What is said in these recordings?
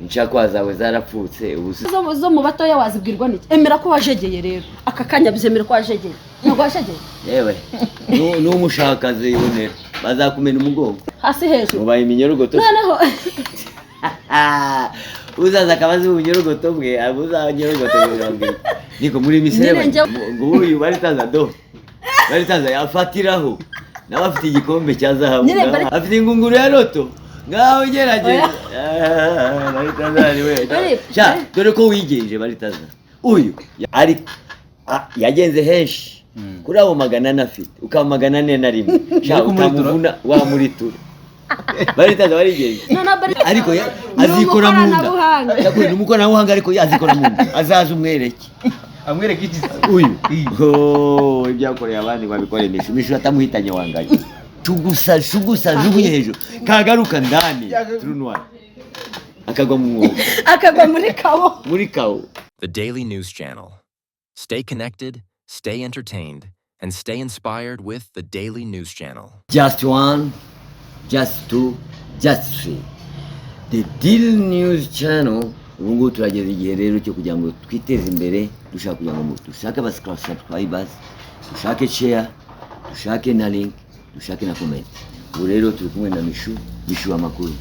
Inshakwa zawe zarapfutse ubu Zo mu batoya wazibwirwa n'iki? Emera ko wajegeye rero, aka kanya byemera ko wajegeye. Ntabwo wajegeye? Yewe, n'umushaka azibonera, bazakumena umugongo. Hasi hejuru. Mubaye iminyorogoto. Noneho Uzaza akaba azi ubunyorogoto bwe, abuzanyorogoto bwe niko muri misereba. Nyine Ngo uyu baritaza do baritaza yafatiraho, nawe afite igikombe cya zahabu. Nyine Afite ingunguru ya loto, ngaho ugerageza. Ah, baritaza ni we. Sha, dore ko wigenje. Baritaza uyu ariko yagenze henshi. Kuri abo 400 afite, ukaba 401, sha. Ariko muri tura. Utamuvuna wamuritura. Baritaza barigenje. Noneho Ariko Ni azikora mu nda. umukoranabuhanga. Yakuye, ni umukoranabuhanga, ariko azikora mu nda, azaza umwereke. Amwereka iki? Uyu. Oh, ibyo yakoreye abandi ngo abikore Mishu, Mishu atamuhitanye wanganye. Cugusa cugusa, jugunye hejuru, kagaruka ndani trou noir, akagwa mu mwobo. Akagwa muri kabo. Muri kawo. The Daily News Channel. Stay connected, stay entertained, and stay inspired with the Daily News Channel. Just one, just two, just three, The Daily News Channel. Ubu ngubu turageze igihe rero cyo kugira ngo twiteze imbere. Dushaka kugira ngo dushake aba subscribers, dushake share, dushake na link, dushake na comment. Ubu rero turi kumwe na Mishu. Mishu, amakuru?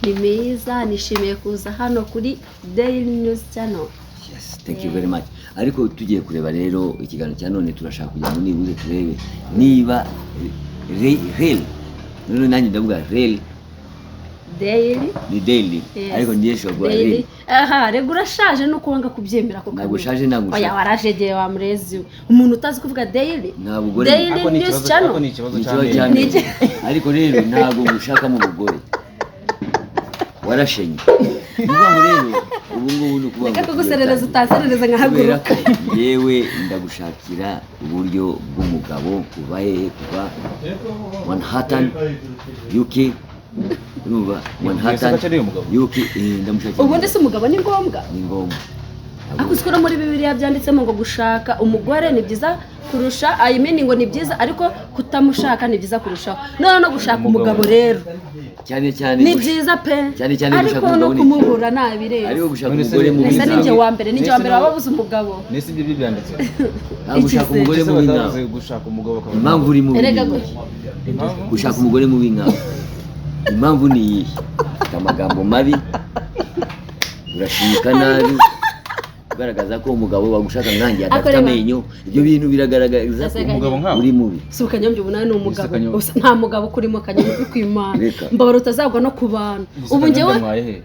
Ni meza, nishimiye kuza hano kuri Daily News Channel. Yes, thank you very much. Ariko tugiye kureba rero ikiganiro cya none, turashaka kugira ngo nibuze turebe niba real. None nanjye ndavuga real. Daily. Ni daily. Yes. Ariko ngiye shobora kuvuga Daily. Real. Aha rega urashaje nuko wanga kubyemera ako Ntabwo kanya. ushaje, ntabwo Oya. ushaje. Warajegeye wa murezi we, umuntu utazi kuvuga daily. Ntabwo ugore. Daily Ako ni News ikibazo, Channel. ako ni ikibazo Ni ikibazo cy'amenyo. cyane. Ariko rero ntabwo ngushaka mu bugore, warashenye. Ni ukuvuga ngo rero ubu ngubu ni ukuvuga Reka ngo kuguserereza, utaserereza kubera nkahaguruka. Ko yewe ndagushakira uburyo bw'umugabo kuva hehe? Kuva Manhattan, UK, urumva? Manhattan. Ese akeneye umugabo? UK, ndamushakira. Ubundi se umugabo ni ngombwa? Ni ngombwa. Ariko uziko no muri Bibiliya byanditsemo ngo gushaka umugore ni byiza kurusha, I mean, ngo ni byiza, ariko kutamushaka ni byiza kurushaho. None no gushaka umugabo rero Cyane cyane ni byiza pe. Cyane cyane Ariko gushaka no umugabo ni kumubura ntabireba. Ariko gushaka None se umugore mubi Ese nkawe. ni njye wa mbere, ni njye wa mbere Nese waba abuze umugabo. Nese ibyo byo byanditse? Ntabwo gushaka Ikize. umugore Ese mubi batavuze nkawe. gushaka umugabo bakabona Impamvu uri mubi Erega ni iyihe? Impamvu? Gushaka umugore mubi nkawe, impamvu ni iyihe? Ufite amagambo mabi, urashinyika nabi, ugaragaza ko umugabo wagushaka nkanjye adafite Akoreba. amenyo. Ibyo bintu biragaragaza ko Umugabo nkawe? uri mubi. Si ukanyombya, ubu nawe ni umugabo. Ese Kanyombya. Usa- nta mugabo ukurimo, Kanyombya, uri kwimana. Reka. Mbabara utazagwa no ku bantu. Ese Ubu njyewe Kanyombya mwaye he?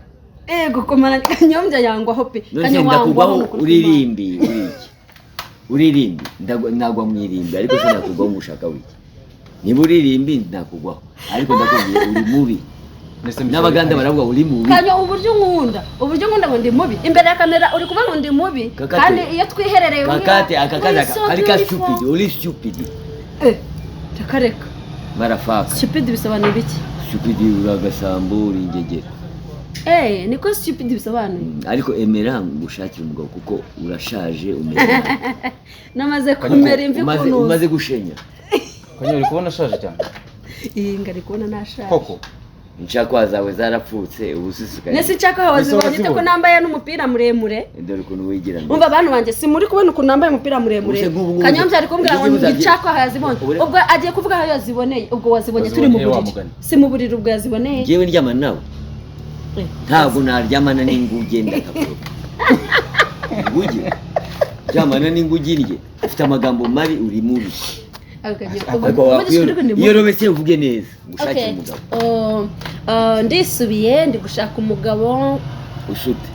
Ego komana, Kanyombya yangwaho pe. None se Kanyo wangwaho ndakugwaho ni ukuri kw'Imana. uririmbi, uri iki? Uririmbi, nagwa mu irimbi, ariko se nakugwaho ngushaka wiki? Niba uririmbi nakugwaho, ariko ndakubwiye uri mubi. Nese Michel- N'abaganda baravuga uri mubi. Kanyo, uburyo unkunda ngo ndi mubi imbere ya kamera, uri kuvuga ngo ndi mubi. Kakate. Kandi iyo twiherereye Kakate aka uri kaza so kari ka beautiful. stupid, uri stupid. Eh, reka reka. Marafaka. Stupid bisobanuye iki? Stupid, uri agasambo, uri ingegera. Eh, niko stupid bisobanuye? Ariko emera ngushakire umugabo kuko urashaje, umeze nabi. Namaze kumera imvi. Umaze Kunuza. Umaze gushenya. Kanyombya, uri kubona ashaje cyane? Iyi ngari kubona nashaje. Koko. Inshakwa zawe zarapfutse, ubu usisukaye. Nese nshaka wazibonye ute ko wazibonye? nambaye n'umupira muremure? Dore ukuntu wigira mbere. Umva abantu banjye, si muri kubona ukuntu nambaye umupira muremure? Ubuse nk'ubu ngubu- Kanyombya ari kumbwira ngo Ubuse uzabye- nshaka aho yazibonye. Ubure- Ubwo agiye kuvuga aho yaziboneye. Ubwo wazibonye turi mu Wazibonye wa buriri. mugani. Si mu buriri ubwo yaziboneye? Njyewe ndyamana nawe? Eh. Ntabwo naryamana n'inguge, ndakavuga inguge, ryamana n'inguge indye. Ufite amagambo mabi, uri mubi. Ariko Ariko iyo robetse uvuge neza ngushakire Okay. umugabo. Oh, oh, ndisubiye, ndi gushaka umugabo. Usute.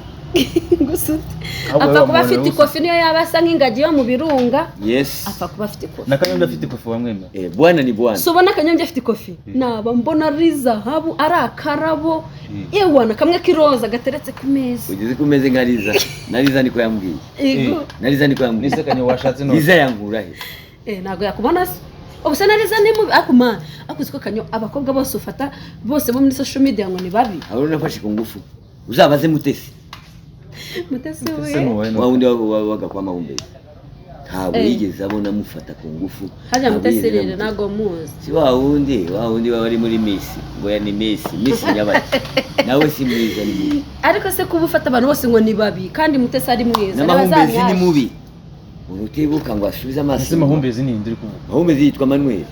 Gusute. Ahubwo Apfa wowe kuba afite wamubona. ikofi, niyo yaba asa nk'ingagi yo mu birunga. Yes. Apfa kuba afite ikofi. Na Kanyombya afite ikofi wamwemera? Eh, bwana ni bwana. Si ubona Kanyombya afite ikofi? Naba mbona ari zahabu, ari akarabo, yewana kamwe k'iroza gateretse ku meza. Ugeze ko umeze nka Liza. Na Liza niko yambwiye. Ego. Na Liza niko yambwiye. Nese Kanyo washatse none? Liza yankura he? Eh, ntabwo yakubona se? Ubu se na Liza ni mubi? Ariko man, ariko uzi ko Kanyo, abakobwa bose ufata bose bo muri social media ngo ni babi. Hari unafashe ku ngufu, uzabaze Mutesi. Mutesi Ese we. nuwahe Wa none? wundi wagakwama wumbezi. Ntabwo yigeze abona amufata ku ngufu. Hajya Ntabwo Mutesi yigeze rero amutega. ntabwo muzi. Si wa wundi waba ari muri Miss, ngo ya ni Miss Nyabaki, nawe si mwiza, ni mubi. Ariko se kuba ufata abantu bose ngo ni babi kandi Mutesi ari mwiza? N'amahumbezi ni Ntibazamwashe. mubi, umuntu utibuka ngo asubize amaso Ese inyuma. Mahumbezi ni inde uri kuvuga? Mahumbezi yitwa Manuel,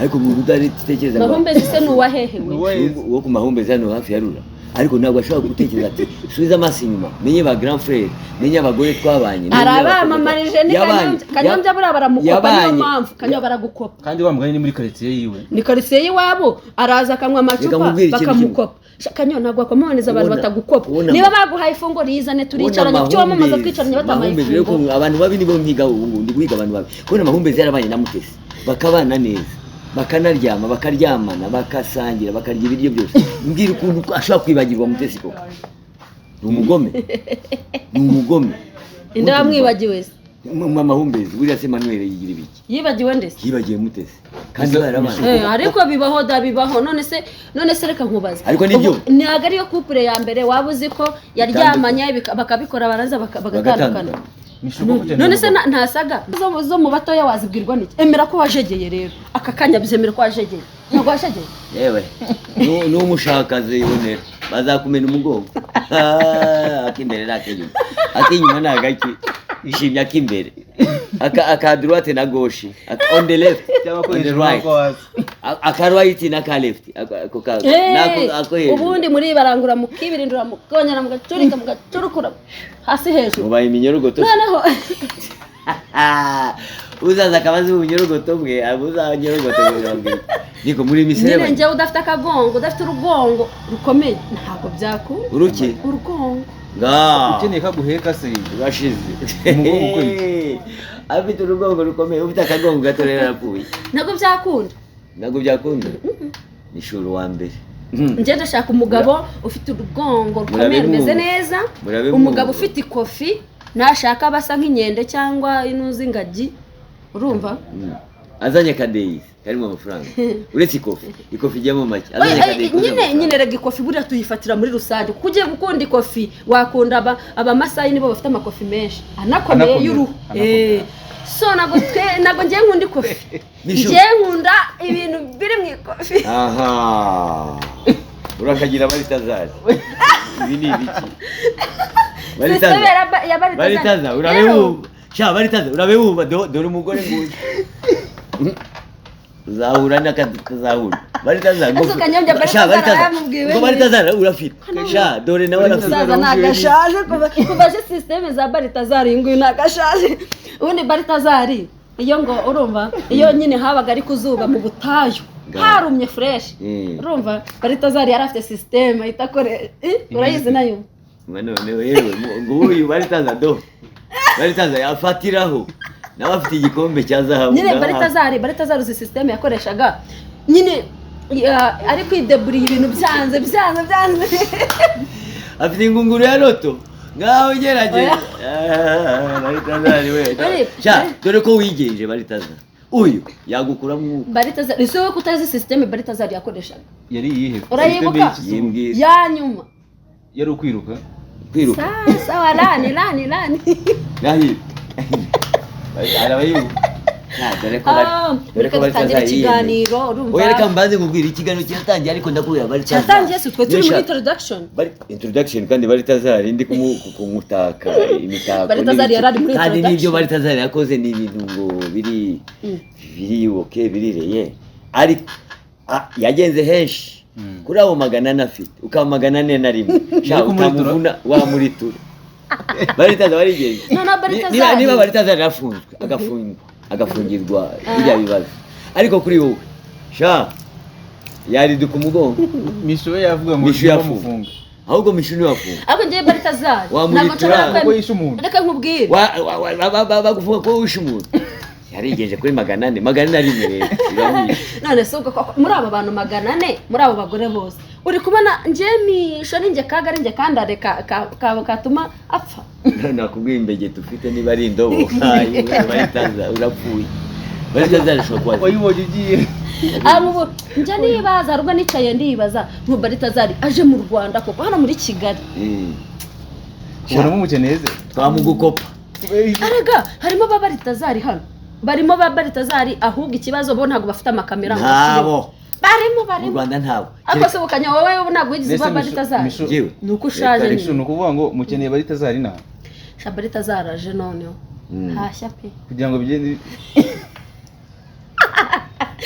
ariko umuntu udatekereza ngo Mahumbezi se ni uwa hehe we? Uwo ku Mahumbezi hano hafi ya Rura, ariko ntabwo ashobora gutekereza ati subiza amaso inyuma, menye ba grand frère, menye abagore twabanye, menye Hari abakobwa abamamarije ni Yabanye. Kanyombya. Kanyombya buriya baramukopa, niyo mpamvu Kanyombya baragukopa. Kandi wa mugani ni muri quartier yiwe. Ni karitsiye y'iwabo, araza akanywa Reka amacupa nkubwire ikintu kimwe. bakamukopa. Sha, Kanyo, ntabwo wakwamamariza abantu batagukopa. Niba baguhaye ifunguro, rizane turicaranye. Kuki wamamaza twicaranye batamuhaye Mahumbezi rero ifunguro? ko abantu babi nibo mpiga ubu ngubu, ndi guhiga abantu babi. Kubona Mahumbezi yarabanye na Mutesi, bakabana neza, bakanaryama, bakaryamana, bakasangira, bakarya ibiryo byose, mbwira ukuntu ashobora kwibagirwa Mutesi koko. Ni umugome, ni umugome. Inde wamwibagiwe se? Mahumbezi buriya se Manuel yigira ibiki? Yibagiwe ndetse? Yibagiwe Mutesi kandi barabana. Ariko bibaho da, bibaho. None se reka nkubaze. Ariko nibyo. Ubu, ntabwo ariyo couple ya mbere waba uzi ko yaryamanye bakabikora, barangiza bagatandukana. Bagatandukana. Mishu koko ukeneye None se umugabo. ntasaga zo mu batoya wazibwirwa n'iki? Emera ko wajegeye rero aka kanya, byemera ko wajegeye, ntabwo wajegeye? Yewe, n'umushaka azibonera, bazakumena umugongo. Ah, ak'imbere n'ak'inyuma, ak'inyuma ni agaki ishimye, ak'imbere aka droite na gauche, on the left, Cyangwa on the akoresha right, amaboko hasi. Aka right n'aka left, ako n'ako ako hejuru. Ubundi muri barangura mukibirindura, mukongera mugacurika, mugacurukura hasi hejuru. Mubaye iminyorogoto. Noneho Uzaza akaba azi ubunyorogoto bwe, abuzanyorogoto bwe niko muri nyine misereba. Njyewe udafite akagongo, udafite urugongo rukomeye, ntabwo byakunda. Uruki? Urugongo. Nga Ukeneye ko aguheka se? Urashize. Umugongo ukora iki? Afite urugongo rukomeye, ufite akagongo gato rero arapfuye. Ntabwo byakunda. Ntabwo byakunda, ni shuri wa mbere. Njye ndashaka umugabo ufite urugongo rukomeye, Murabe rumeze mwumva. neza. Murabe Umugabo mwumva. ufite ikofi, nashaka basa nk'inkende cyangwa inuzi, ingagi, urumva? Azanye akadeyi karimo amafaranga, uretse ikofi, ikofi ijyamo make, azanye Oya, akadeyi kuzuye nyine amafaranga. Nyine rega ikofi buriya tuyifatira muri rusange, kuko ugiye gukunda ikofi wakunda abamasayi, nibo bafite amakofi menshi anakomeye Anakomeye, y'uruhu. anakomeye. So ntabwo twe, ntabwo ngiye nkunda ikofi. Nishu. Ngiye nkunda ibintu biri mu ikofi. Aha urakagira baritazari, ibi ni ibiki? System ya Baritazari. Baritaza, urabe Rero, wumva sha, baritaza, urabe wumva, dore umugore nguyu uzahura n'akazahura baritaza ngo Ese Kanyombya sha Baritazara baritaza yamubwiwe ngo neza. Baritazara urafite sha, dore nawe arafite. Umusaza ntagashaje kuva aje système za Baritazari, iyi nguyu ntagashaje. Ubundi Baritazari iyo ngo urumva, iyo nyine habaga ari ku zuba mu butayu, harumye fresh, urumva Baritazari yari afite système ahita akore. Urayizi nayo? None yewe ngo uyu baritaza, do baritaza yafatiraho, nawe afite igikombe cya zahabu. Nyine Baritazari uzi système yakoreshaga nyine ari kwideburiye ibintu byanze byanze byanze. Afite ingunguru ya loto, ngaho gerageza. Oya. Ah, baritazari we. Sha, dore ko wigenje, baritaza uyu yagukura mwuka. Baritazari, ese wowe kutazi système Baritazari yakoreshaga? Yari iyihe? Urayibuka? System y'iki? Yimbwira. Ya nyuma. Yari ukwiruka? Kwiruka. Sawa, rani rani rani. Nahiro arabayibuka. Dore ko Ah, dore ko reka dutangire baritaza ikiganiro, urumva? Oya, reka mbanze nkubwire, ikiganiro kiratangiye, ariko ndakubwira baritaza. Cyatangiye se? Twe turi muri Niyo introduction. Bari introduction, kandi baritazari ndi kumutaka imitako Baritazari n'ibiki. yari ari muri Kandi n'ibyo introduction. baritazari yakoze ni ibintu ngo biri biri okay, birireye, ariko yagenze henshi. Kuri abo 400 afite, ukaba 401 sha. Uri kumuritura. Utamuvuna wamuritura. Baritaza barigenze. No, no, Baritazari. Niba baritazari yarafunzwe, agafungwa, agafungirwa bijya bibazo, ariko kuri wowe sha yariduka umugongo. Mishu we yavuga ngo Mishu yafunga. bamufunga. Ahubwo Mishu niwe wafunga. Ariko ngewe Baritazari Wamuritura. ntabwo nshobora Kuko yishe umuntu. Reka nkubwire. Bagufunga ko wishe umuntu, yarigenje kuri 400, 401 rero biramwishe. None se ubwo koko muri abo bantu 400, muri abo bagore bose uri kubona, njye Misho ni njye kaga, ari njye kandare katuma apfa? Nakubwiye imbegeti ufite niba ari indobo. Ayi, baritaza urapfuye, baritaza arashobora kuba Wayibonye ugiye. Abo ubu njya nibaza, hari ubwo nicaye ndibaza ngo Baritazari aje mu Rwanda koko, hano muri Kigali. Ubona mumukeneye se? Twamugukopa. Arega harimo ba Baritazari hano, barimo ba Baritazari, ahubwo ikibazo bo ntabwo bafite amakamera ngo Ntabo. Barimo Mu barimo. Rwanda ntabo. Ariko se bukanya wowe ubu ntabwo wigeze uba Mbese Baritazari? Njyewe? Ni uko ushaje Reka, Mishu, nyine. ni ukuvuga ngo mukeneye Baritazari na Sha, Baritazari aje noneho hashya pe. Kugira ngo bigende.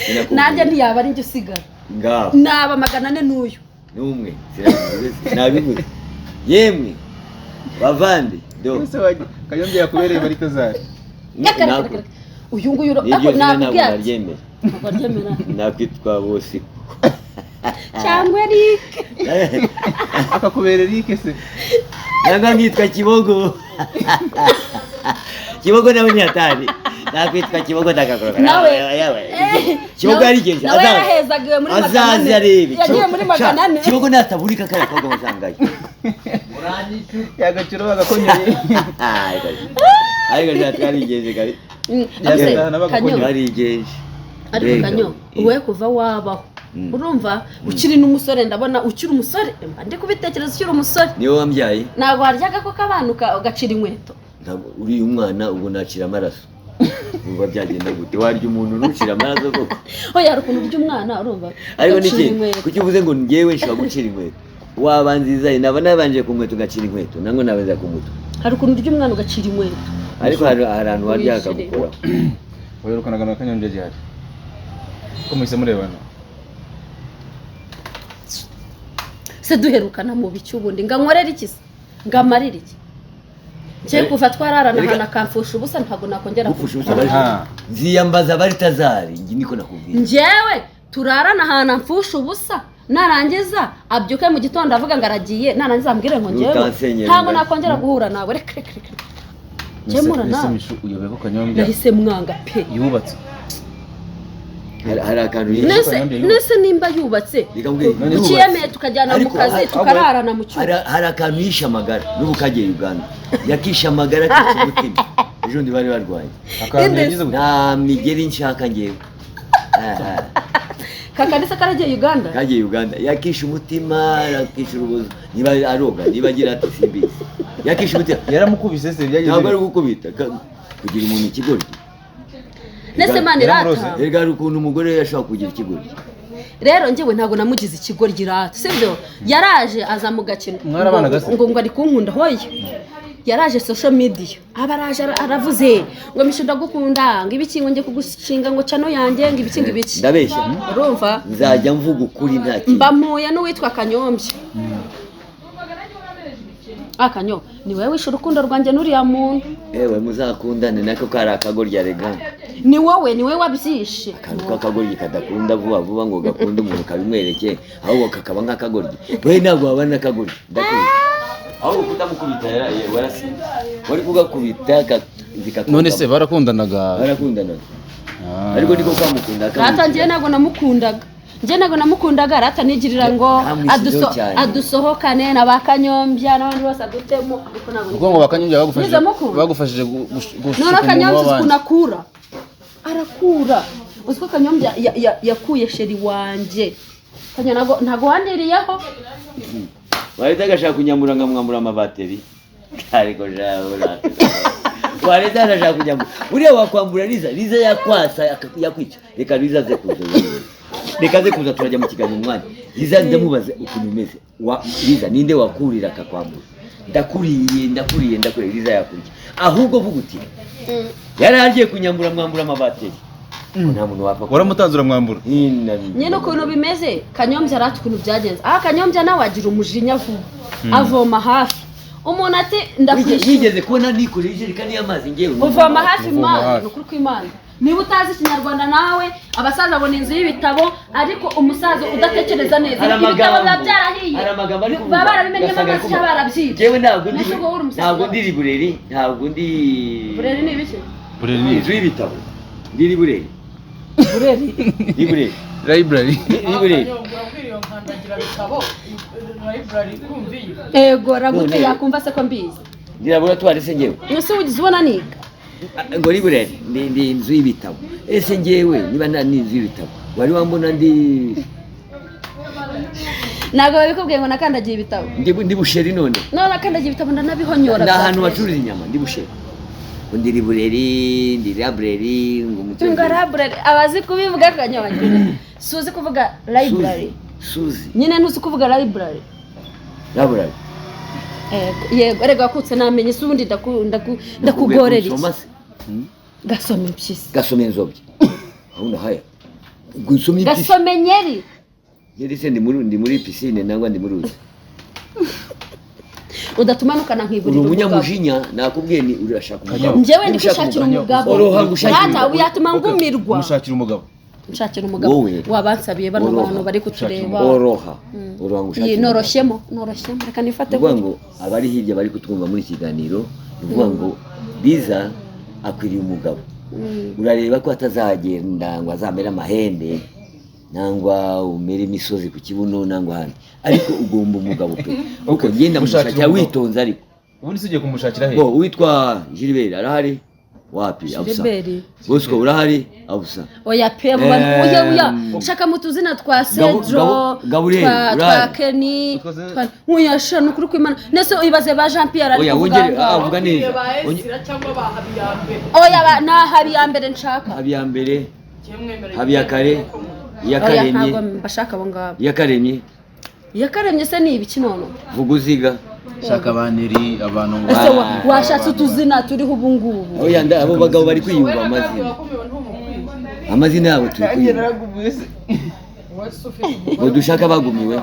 Sinakubwiye. Nanjye ntiyaba ari njye usigara. Ngaho. Naba 400 n'uyu. N'umwe sinabivuze, sinabivuze yemwe bavandi do. Ese Kanyombya yakubereye Baritazari? Reka, reka, reka, reka. Uyu nguyu N'iryo ariko zina ntabwo nakubwiye ati naryemera. Ntabwo waryemera. Nakwitwa bose. Cyangwa Eric. Akakubera Eric se? Cyangwa nkitwa Kibogo. Kibogo nawe ni hatari, nakwitwa Kibogo ndakakoroka. Kibogo yarigenje. Nawe yarahezagiwe muri magana Azaze ane. arebe. Yagiye muri 400. Kibogo nataburika kariya koga musangayo. Yagaciro bagakonyoye. Ariko sha, twarigenje kare. Ariko Yagataha Kanyo, Twarigenje. ariko Mbega. Kanyo, wowe kuva wabaho, urumva ukiri n'umusore, ndabona ukiri umusore, mba ndi kubitekereza ukiri umusore. Niwe wambyaye. Ntabwo waryaga ko kabana ugacira inkweto? Ntabwo uriya umwana ubwo nacira amaraso, uba byagenda gute? Warya umuntu ntucira amaraso koko? Oya, hari ukuntu urya umwana, urumva, Ariko ugacira niki inkweto. Kuki uvuze ngo njyewe nshobora gucira inkweto? Waba nziza naba nabanje ku nkweto ngacira inkweto, nangwa nabanza ku mutwe. Hari ukuntu urya umwana ugacira inkweto. Ariko hari ahantu warya Wishire. hakagukoraho. Waherukanaga na Kanyombya gihari ko muhise murebana? Se duherukana mu biki ubundi? Nga nkorere iki se? Ngamarire iki? Njye kuva twararana ahantu akamfusha ubusa, ntabwo nakongera Gupfusha ubusa. Aha. Nziyambaza Baritazari njye, niko nakubwiye. Njyewe turarana ahantu amfusha ubusa, narangiza abyuke mu gitondo avuga ngo aragiye, narangiza ambwire ngo njyewe Utansenyera ntabwo ingagi. nakongera guhura nawe. Reka, reka, reka, njyewe mpura Mbese nawe. Mishu, uyobewe ko Kanyombya Nahise mwanga pe. yubatse? Hari akantu yishe. Nese Kanyombya yubatse. nese nimba yubatse, Reka nkubwire, None yubatse. ukiyemeye tukajyana mu Ariko kazi, tukararana mu cyumba. Hari akantu yishe amagara n'ubu kagiye Uganda, yakishe amagara akica umutima, ejo bundi bari barwaye. Akantu Inde. yagize gute? Nta migeri nshaka ngewe. Ah, Kakanisa karagiye Uganda. Kagiye Uganda, yakishe umutima, yakishe urubozo, niba aroga, niba agira ati simbizi, yakishe umutima. Yaramukubise se? Byagenze Ntabwo ari bite? gukubita, kugira umuntu ikigoryi. Nese mani Yaramurose. rata. Erega hari ukuntu umugore yashobora kugira ikigoryi. Rero njyewe ntabwo namugize ikigoryi rata, sibyo? Yaraje aza mu gakino. Mwarabanaga se? Ngo ari kunkunda. Hoya, yaraje social media, aba araje aravuze ngo Mishu ndagukunda, ngo ibiki, ngo njye kugushinga ngo channel yanjye, ngo ibiki, ngo ibiki. Ndabeshya? Urumva? Nzajya mvuga ukuri, nta kintu. Mba mpuye n'uwitwa Kanyombya. Ah, Kanyo, ni wowe wishe urukundo rwanjye n'uriya muntu. Ewe, muzakundane nako kari akagoryi arega. Ni wowe, ni wowe wabyishe. Akantu k'akagoryi kadakunda vuba vuba ngo gakunde umuntu kabimwereke, ahubwo kakaba nk'akagoryi. We ntabwo wabana n'akagoryi, ndakubita ahubwo kutamukubita warasinze, wari kugakubita zikakugama. None se barakundanaga? Barakundanaga. Ah. Ariko niko kamukunda. Rata, njyewe ntabwo namukundaga, njyewe ntabwo namukundaga rata. Nigirira ngo Kamwishyizeho cyane. adusohokane na ba Kanyombya n'abandi bose adutemo, ariko ntabwo Ubwo ngo bakanyongera bagufashije Nize mukunda. bagufashije gushuka Noneho umuntu Kanyombya uzi w'abandi. ukuntu akura, arakura. Uzi ko Kanyombya yakuye chéri wanjye? Kanyo, ntabwo wandiriyeho. Wareta agashaka kunyambura, nkamwambura amabateri, ariko jabura wareta agashaka kunyambura. Buriya wakwambura Liza, Liza yakwasa yakwica. Reka Liza aze kuza, reka aze kuza, turajya mu kiganiro umwanya. Liza ndamubaza ukuntu umeze. Liza, ninde wakurira akakwambura? Ndakuriye, ndakuriye, ndakuriye. Liza yakurya. Ahubwo vuga uti yari agiye kunyambura, mwambura amabateri. Nta muntu wapfa. Waramutanze uramwambura? Nyine ukuntu bimeze, Kanyombya arata ukuntu byagenze. Aha Kanyombya nawe agira umujinya vuba, avoma hafi umuntu ati ndakwishyura. Nigeze kubona nikoreye ijerekani y'amazi ngewe. Uvoma hafi. Uvoma Imana. hafi. Ni ukuri kw'Imana, niba utazi Ikinyarwanda nawe, abasaza babona inzu y'ibitabo, ariko umusaza udatekereza neza, Hari ibitabo biba amagambo, byarahiye, hari amagambo ari kuvuga, baba barabimenyemo ugasanga ari amazi cyangwa kuvuga. barabyibye. Njyewe ntabwo ndi Mbese ubwo uri umusaza ntabwo wawe? ndi library, ntabwo ndi Bureri ni ibiki? Bureri ni inzu y'ibitabo. Ndi library. Bureri? Library. Library. Library. Urabwira iyo nkandagira bitabo library kumviye. Ego ragute. None. Yakumva se ko mbizi? Ndi laboratoire se njyewe? Ese ugize ubona niga? Ah, ngo library ndi inzu y'ibitabo. Ese njyewe niba nta ni inzu y'ibitabo, wari wambona ndi Ntabwo babikubwiye ngo nakandagiye ibitabo? Ndi busheri none? None nakandagiye ibitabo ndanabihonyora. Ni ahantu bacururiza inyama, ndi busheri. Ngo ndi library, ndi library, ngo mu Ngo library, abazi kubivuga kanyabageni. Suzi kuvuga library. Suzi. Nyine ntuzi kuvuga library. Library. Yego, erega wakutse namenye se ubundi ndakugorera iki? Gasome impyisi. Gasome inzobya. Ahuna haya. Gusome impyisi. Gasome nyeri. Nyeri se ndi muri piscine nangwa ndi muri ruzi. Udatumanukana nkigurira. Uri umunyamujinya nakubwiye ni urashaka umugabo. Njyewe ndi gushakira umugabo. Oroha gushakira. Rata uyatuma ngumirwa. Mushakira umugabo. Nshakira umugabo. Wabansabiye bano bantu bari kutureba. Oroha. Oroha ngushakira. Noroshyemo, noroshyemo reka nifate. Uvuga ngo abari hirya bari kutwumva muri kiganiro, uvuga ngo Liza akwiriye umugabo. Urareba ko atazagenda ngo azamera amahembe nangwa umere imisozi ku kibuno nangwa handi, ariko ugomba umugabo pe. Uko genda mushakira witonze. Ariko ubundi se ugiye kumushakira he? Bo witwa Gilbert arahari? Wapi? Abusa. Bosco urahari? Abusa. Oya pe abo bantu oya oya shaka mutuzina twa Cedro twa Kenny oya sha nukuri kwimana nese uyibaze ba Jean Pierre ari kuvuga. Oya avuga neza. Oya ba na Habiyambere nshaka. Habiyambere. Habiyakare. Iyakaremye. Ntabwo mbashaka abo ngabo. Iyakaremye. Iyakaremye se ni ibiki none? Vuguziga. Shaka abaneri abantu ese washatse utuzina turiho ubu ngubu. Oya nda abo bagabo bari kwiyumva amazina. Amazina yabo turi kwiyumva. Ngo dushaka abagumiwe.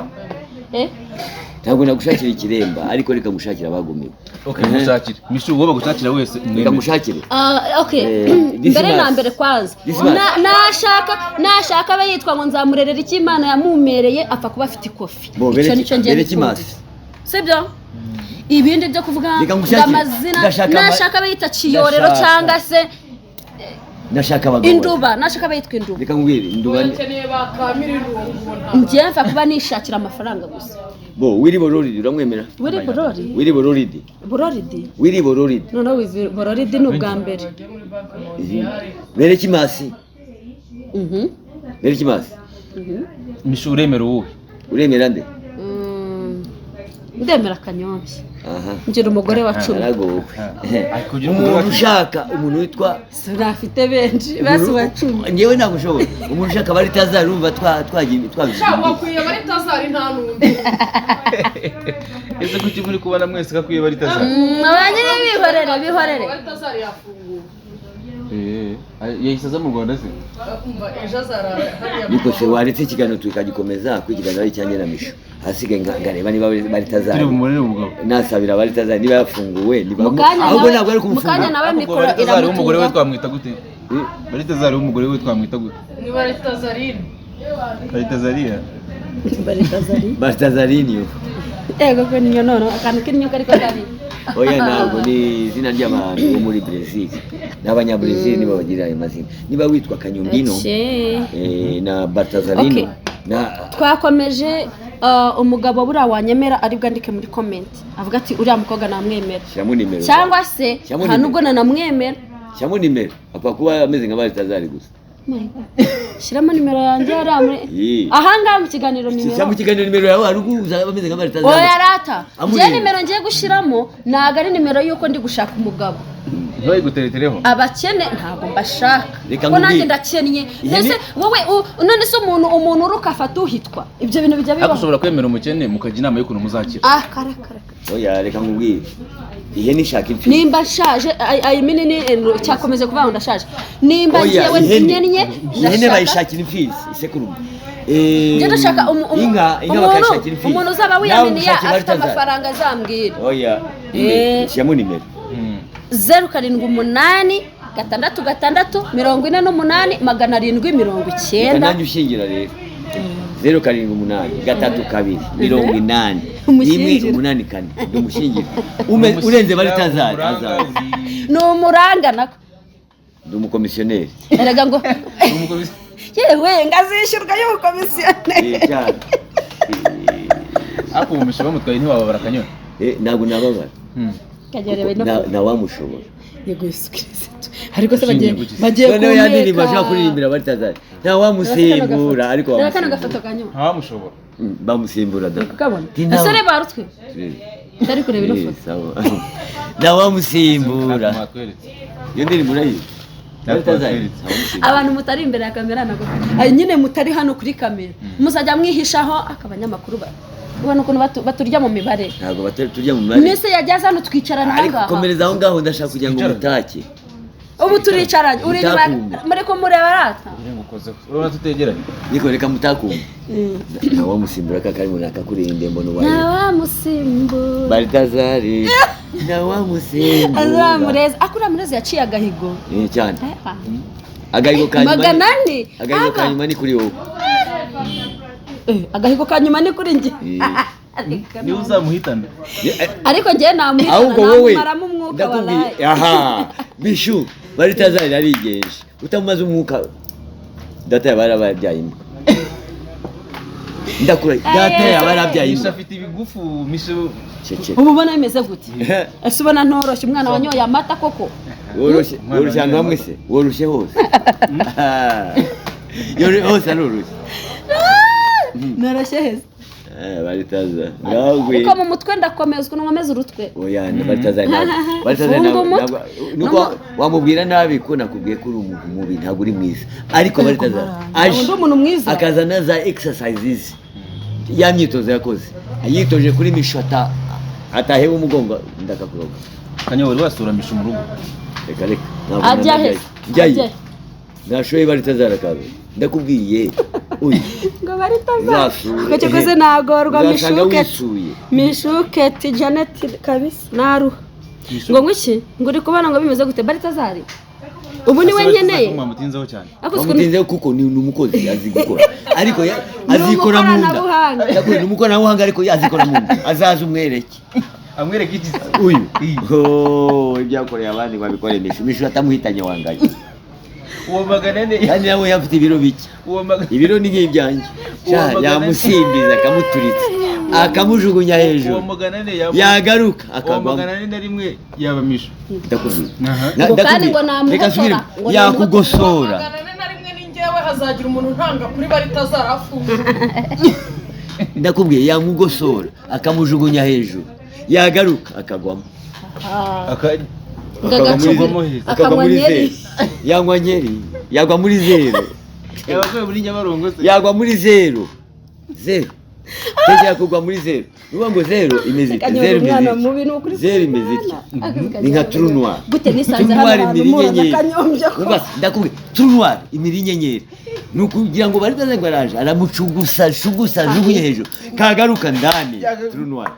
Ntabwo nagushakira ikiremba ariko reka ngushakira abagumiwe. Okay, mushakire. Mishu wowe bagushakira wese. Reka ngushakire. Okay. Mbere na mbere kwanza. Nashaka abe yitwa ngo nzamurerera iki Imana yamumereye apfa kuba afite ikofi. Icyo nicyo ngiye. Sibyo? Ibindi byo kuvuga amazina nashaka bayita Ciyorero cyangwa se nashaka abagabo Induba, nashaka bayitwa Induba. Reka ngwire Induba ngiye mfa kuba nishakira amafaranga gusa. Bo Willy Bororidi uramwemera? Willy Borori? Willy Bororidi. Bororidi? Willy Bororidi. No no Willy Bororidi ni ubwa mbere. Berekimasi. Berekimasi. Mishu uremera uwuhe? Uremera nde? Ndemera Kanyombya. Ngira umugore wa 10. Umuntu ushaka umuntu witwa sinafite benshi basi wa 10. Ngewe ntabwo ushobora. Umuntu ushaka bari tazari urumva twagiye twabizi. Wakwiye bari tazari nta nundi. Ese kuki muri kubona mwese kakwiye bari tazari? Abanyine bihorere bihorere. Bari tazari yafunguwe. Yahise aza mu Rwanda se? Niko se waretse ikiganiro tukagikomeza kwikiganiro ari cyanjye na Mishu. Hasigaye ngareba niba bari tazari. Turi bumurire umugabo. Nasabira bari tazari niba yafunguwe niba ahubwo ntabwo ari kumufungura. Mukanya nawe mikoro iramutunga. Umugore we twamwita gute? Bari tazari umugore we twamwita gute? Ni bari tazarine. Bari tazaria. Bari tazari. Bari tazarini. Ego ko niyo nono akantu k'inyo kariko kabi. Oya ntabwo ni izina ry'abantu bo muri Brazil. N'abanya Brazil nibo bagira ayo mazina. Niba witwa Kanyombino na Baltazarino na twakomeje. Umugabo buriya wanyemera ari bwandike muri comment avuga ati uriya mukobwa namwemera cyangwa se nta nubwo nanamwemera. Shyiramo nimero apfa kuba ameze nka Baltazari gusa. Shyiramo nimero yanjye yari ahangaha mu kiganiro nimero. Shyira mu kiganiro nimero yawe hari uguza ameze nka Baltazari. Oya rata njye nimero ngiye gushyiramo ntabwo ari nimero y'uko ndi gushaka umugabo. Ntibayiguteretereho. Abakene ntabwo mbashaka ko nanjye ndakennye. Mbese wowe none se umuntu uruka afata uhitwa ibyo bintu bijya bibaho. Ushobora kwemera umukene mukajya inama y'ukuntu muzakira. Kara. Oya reka nkubwire ihene ishaka imfizi. Nimba nshaje ayi minini cyakomeze kuvuga ngo ndashaje. Nimba ngewe nkennye ihene bayishakira imfizi isekurume. Njye ndashaka umuntu uzaba wiyaminiye afite amafaranga azambwira. Oya shyiramo nimero 0 7 8 6 6 48 790. Nanjye ushingira rero 0 7 8 3 2 80 1 8 4 ndi umushingira urenze bari tazari azaza ni umuranga nako ndi umukomisiyoneri erega ngo yewe ngazishyurwa y'ubukomisiyoneri ariko ubu mishu bamutwaye ntiwababara Kanyoni? Ntabwo nababara. Ntawamushobora. Yego Yesu Kristo. Ariko se bagiye kumeka. Yandirimba ashaka kuririmbira bari tazari. Ntawamusimbura ariko bamusimbura. Kano gafoto kanyuma. Ntawamushobora. Bamusimbura da. Ukabona. Asore barutswe. Ndari kureba ino foto. Ntawamusimbura. Iyo ndirimbo urayizi? Baritazari. Abantu mutari imbere ya kamera ntabwo ay nyine mutari hano kuri kamera muzajya mwihishaho akabanyamakuru ubona ukuntu baturya mu mibare. Ntabwo batari turya mu mibare. Mwese yageze hano twicarana aha Ariko ngaha. komereza aho ngaho, ndashaka kugira ngo mutake. Ubu turicaranye, uri inyuma Mutakumva. muri kumureba rata. Ngukozeho, urabona tutegeranye. Niko reka mutakumva. Ntawamusimbura kakarimo nakakurinde mbona ubaye. Ntawamusimbura. Baritazari. Ntawamusimbura. Azamureza akuriya murezi yaciye agahigo. Eh, cyane. Agahigo ka nyuma. 400. Agahigo ka nyuma ni kuri wowe. Agahigo ka nyuma ni kuri njye. Niba uzamuhitana. Ariko njye namuhitana, Ahubwo wowe namumaramo umwuka ndakubwiye walayi. Aha Bishu Baritazari arigenje utamumaze umwuka, data yaba yarababyaye imbwa, ndakura data yaba yarabyaye Mishu imbwa. afite ibigufu Mishu. Ceceka. Ubu ubona bimeze gute? Ese ubona ntoroshye umwana wanyoye amata koko? Woroshye woroshye ahantu hamwe se? Woroshye hose. Hose aroroshye. Noroshye heza. Baritaza ngawe. Ariko mu mutwe ndakomeza ukuntu nkomeza urutwe. Oya, Baritazari ntabwo Baritazari Funga umutwe. ntabwo nuko wamubwira nabi ko nakubwiye ko uri umuntu mubi, ntabwo uri mwiza, ariko Baritazari aje Undi umuntu mwiza. Akazana za exercises, ya myitozo yakoze yitoje kuri Mishu ataheba umugongo, ndakakuroga. Kanyo, wari wasura Mishu mu rugo? Reka reka, ntabwo Ajya najyayo. he? Njyayo. Ajya he? Nashoye Baritazari akaza, ndakubwiye uyu Ngo Baritazari. Uzasure. Kuko cyokoze nagorwa Uzasanga Mishuketi. wisuye. Mishuketi Janet kabisa naruha. Ngo ngwiki ngo uri kubona ngo bimeze gute Baritazari? Ubu ni we nkeneye. Mwamutinzeho cyane. Ariko uzi ukuntu- Bamutinzeho kuko ni umukozi azi gukora, ariko azikora mu nda. Umukoranabuhanga. Ndakubwiye, ni umukoranabuhanga ariko azikora mu nda, azaza umwereke. Amwereka iki? Uyu. Oh, ibyakoreye abandi babikore Mishu. Mishu atamuhitanye wangaye. Uwo 400. Kandi nawe yafite ibiro bike. Uwo magana. Ibiro ni nk'ibyanjye. Uwo 400. Yamusimbiza akamuturitsa akamujugunya Uwo hejuru. 400 yaba. Yagaruka Uwo akagwamo. 401 yaba Mishu. Ndakubwiye. Aha. Ngo kandi Ndakubwiye. ngo namuhotora, Reka nsubiremo. ngo Yakugosora. 401 ni njyewe, hazagira umuntu ntanga kuri Baritazari afunze. Ndakubwiye, yamugosora akamujugunya hejuru, yagaruka akagwamo. Aka Akagwa muri Akagwamo zeru. heza. Akagwa muri Akanywa nyeri. zeru. Yanywa nyeri yagwa muri zeru. Yaba muri Nyabarongo se. Yagwa muri zeru zeru, tekera kugwa muri zeru, ni ukuvuga ngo zeru imeze ite? Kanyora Zeru imeze umwana ite? mubi ni ukuri. Zeru imeze ite? Ni nka trou noir. Gute nisanze Trou hano noir hantu imira mpura na inyenyeri. Kanyombya ko. Urumva se? Ndakubwiye, trou noir imira inyenyeri, ni ukugira ngo bari ngo araje aramucugusa shugusa ajugunye hejuru, kagaruka ndani trou noir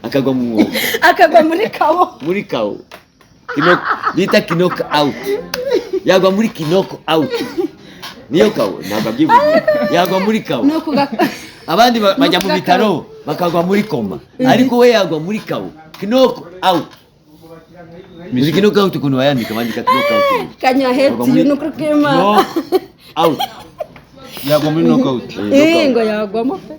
akagwa mu mwobo. Akagwa muri kawo. Muri kawo bita knock out, yagwa muri knock out, niyo kawo ntabwo abyivugiye, yagwa muri kawo. Ni ukuga Abandi bajya mu Nukuga bitaro bakagwa muri koma, ariko we yagwa muri kawo, knock out. Uzi knock out ukuntu bayandika? Bandika knock out. Kanya Bagwa heti muri ni ukuri kw'Imana. Knock out. Yagwa muri knockout. Eh, ngo yagwamo pe.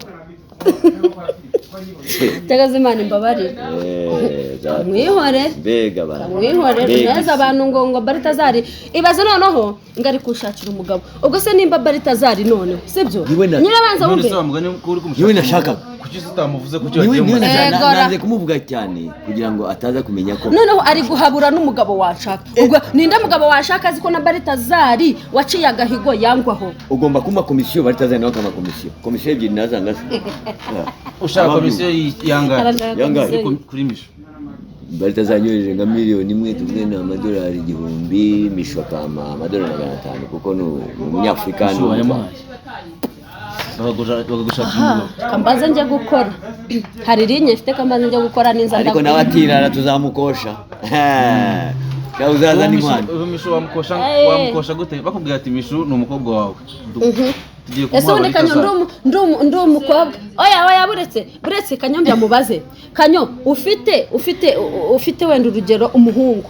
Cyangwa Imana imbabarire. Eh, data. Mwihore. Mbega abantu. Mwihorere Mbega neza isi. abantu ngo Baritazari ibaze noneho ngo ari kunshakira umugabo, ubwo se nimba Baritazari noneho sibyo Niwe nyirabanza None wumve. se wa mugani ko uri kumushaka? Niwe nashakaga. Kuki se utamuvuze kuki Niwe wagiye niwe mu nashaka- Egora. nanze kumuvuga cyane kugira ngo ataza kumenya ko Noneho ari guhabura n'umugabo washaka, ubwo ninde mugabo washaka azi ko na Baritazari waciye agahigo yangwaho? Ugomba kumpa komisiyo, Baritazari nawe akampa komisiyo, komisiyo ebyiri nazanga se. Ushaka komisiyo yangahe? Arashaka Yangahe? komisiyo. Kuri Mishu. Baritazari anyohereje nka 1 miliyoni tuvuge ni amadolari 1000, Mishu akampa amadolari 500 kuko ni umunyafurika. Mishu wayamuhaye. Bakagushakira umugabo. Kambaze njye gukora, hari linye mfite, kambaze njye gukora ninza. Ariko nawe atirara tuzamukosha. Cyangwa uzaza n'inkwano. Uwo Mishu wamukosha Eh. wamukosha gute? Bakubwira ati Mishu ni umukobwa wawe. Tugiye Ese kumuha ubundi Kanyo Baritazari. ndi umukobwa? Oya oya, buretse Kanyombya mubaze. Kanyo, ufite wenda urugero umuhungu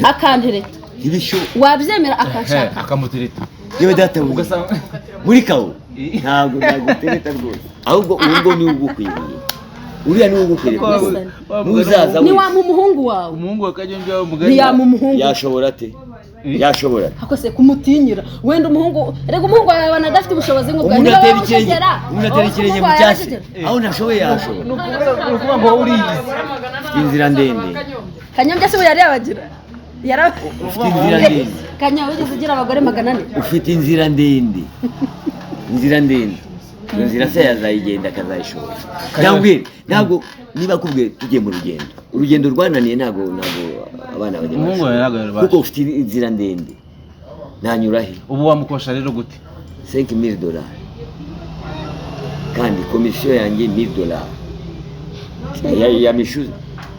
akantereta, Ibishu wabyemera akanshaka? Akamutereta. Yewe data we. Ugasanga Muri kawo ntabwo nagutereta rwose, ahubwo ubu ngo niwe ugukwiriye, uriya niwe ugukwiriye Wa- n'uzaza wese. Ntiwampa umuhungu wawe? Umuhungu wa Kanyombya wa mugani. Ntiyampa umuhungu. Yashobora ate? Yashobora ate? Ako se kumutinyira wenda umuhungu, rega umuhungu wawe abona adafite ubushobozi nk'ubwawe. Umuntu Niba atera wowe ikirenge, ushegera, umuntu atera wowe ikirenge umuhungu mu wawe cyasi arashegera. aho ntashoboye yashobora. Ni ukuvuga ngo wowe uriyizi. Inzira ndende. Kanyombya se ubu yari yabagira Yara Ufite inzira ndende. Kanya, wigeze ugira abagore 400? Ufite inzira ndende, inzira ndende. Iyo nzira se yazayigenda akazayishobora? Ntabwo, ntabwo. Niba akubwiye tugiye mu rugendo, urugendo rwananiye, ntabwo abana bajya Umuhungu wawe ntabwo yabasha. Kuko ufite inzira ndende, ntanyura he? Ubu wamukosha rero gute? 5000 dollars, kandi komisiyo yanjye 1000 dollars ya Mishu,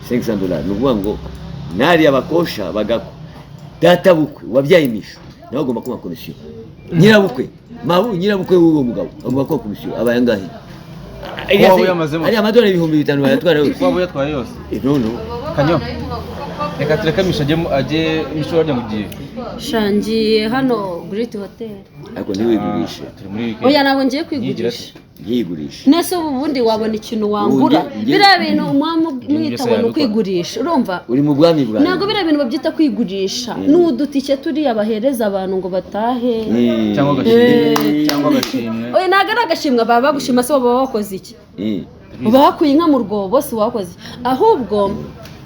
500 dollars. Ni ukuvuga ngo nariya bakosha bagakwa, data bukwe wabyaye Mishu nawe agomba kuba komisiyo, nyirabukwe, mabu nyirabukwe w'uwo mugabo agomba kuba komisiyo. Aba yangahe? Waba uyamazemo? Ariya amadolari 5000 bayatwara yose. Waba uyatwaye yose? No. Kanyo, reka tureke Mishu ajye. Mishu, warya ngo ugiye? Shangiye hano Great Hotel. Ariko ntiwigurishe. Turi muri weekend. Oya, ntabwo ngiye Yigira kwigurisha. Ntiyigurishe. Nese ubu bundi wabona ikintu wangura? Biriya bintu muba mwita ngo ni ukwigurisha, urumva? Uri mu bwami bwawe. Ntabwo biriya bintu babyita kwigurisha, ni udutike turiya bahereza abantu ngo batahe. Cyangwa agashimwe, cyangwa agashimwe. Oya, ntabwo ari agashimwe. Baba bagushima se baba wakoze iki? Uba wakuye inka mu rwobo si wakoze iki? Ahubwo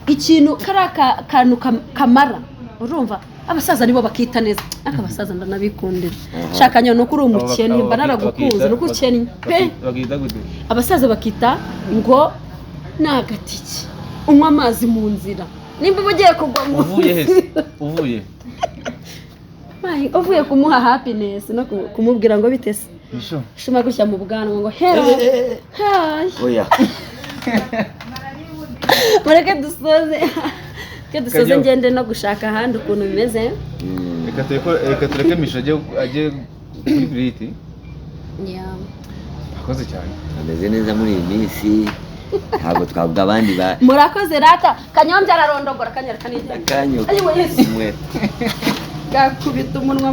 ikintu kariya kantu kamara, urumva, abasaza nibo bakita neza, ariko abasaza ndanabikundira. Shaka nyine nuko uri umukene, mba naragukunze nuko ukennye pe. Bakita gute? Abasaza bakita ngo ni agatike unywa amazi mu nzira nimba uba ugiye kugwa mu Uvuye he se? Uvuye Mai, uvuye kumuha happiness no kumubwira ngo bite se. Mishu. Shima gutya mu bwanwa ngo hello, hi. Oya. Mureke dusoze, reke dusoze. Kajya. Ngende no gushaka ahandi ukuntu bimeze. Reka tureke Mishu ajye kuri Great. Akoze cyane. Ameze neza muri iyi minsi, ntabwo twavuga abandi ba Murakoze rata. Kanyombya ararondogora, kanyareka nijyane. Akanyo. Ayiwe Yesu. Umwe. Gakubita umunwa.